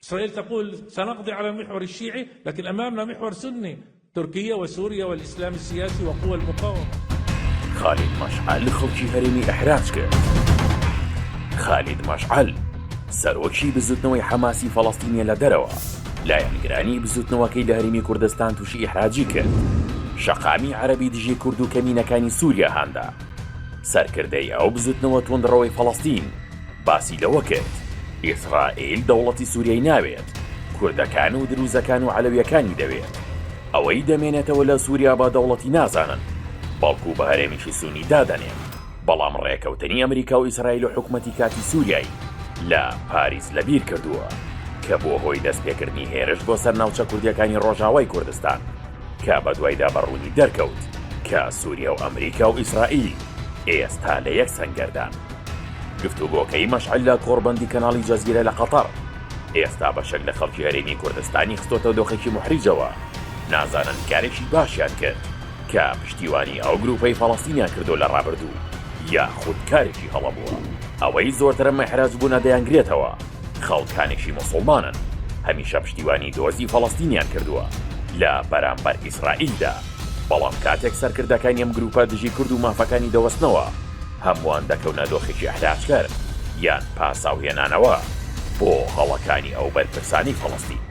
إسرائيل تقول سنقضي على المحور الشيعي لكن أمامنا محور سني تركيا وسوريا والإسلام السياسي وقوى المقاومة. خالید مەشعەل خەڵکی هەرێمی ئیحراج کرد. خالید مەشعەل، سەرۆکی بزوتنەوەی حەماسی فەڵەستینیە لە دەرەوە، لایەنگرانی بزوتنەوەکەی لە هەرێمی کوردستان توشی ئیحراجی کرد، شەقامی عەرەبی دژی کورد و کەمینەکانی سوریا هاندا. سەرکردەی ئەو بزوتنەوە توندڕەوەی فەڵەستین باسی لەوە کرد، ئیسرائیل دەوڵەتی سوریای ناوێت، کوردەکان و دروزەکان و عەلەویەکانی دەوێت. ئەوەی دەمێنێتەوە لە سوریا بە دەوڵەتی نازانن، بەڵکو بە هەرێمێکی سونی دادەنێن. بەڵام ڕێکەوتنی ئەمریکا و ئیسرائیل و حکومەتی کاتی سوریای لە پاریس لەبیر کردووە، کە بووە هۆی دەستپێکردنی هێرش بۆ سەر ناوچە کوردیەکانی ڕۆژاوای کوردستان، کە بەدوایدا بە ڕوونی دەرکەوت کە سوریا و ئەمریکا و ئیسرائیل ئێستا لە یەک سەنگەردان. گفتوگۆکەی مەشعەل لە کۆڕبەندی کەناڵی جەزیرە لە قەتەڕ، ئێستا بەشێک لە خەڵکی هەرێمی کوردستانی خستۆتە دۆخێکی موحریجەوە، نازانن کارێکی باشیان کرد کە پشتیوانی ئەو گروپەی فەڵەستینیان کردوە لە ڕابردوو یاخود کارێکی هەڵە بووە. ئەوەی زۆرترم ئیحراج بوونە دەیانگرێتەوە خەڵکانێکی موسوڵمانن هەمیشە پشتیوانی دۆزی فەڵەستینیان کردووە لە بەرامبەر ئیسرائیلدا، بەڵام کاتێک سەرکردەکانی ئەم گروپە دژی کورد و مافەکانی دەوەستنەوە هەمووان دەکەونە دۆخێکی ئیحراجکەر یان پاساوهێنانەوە بۆ هەڵەکانی ئەو بەرپرسانەی فەڵەستین.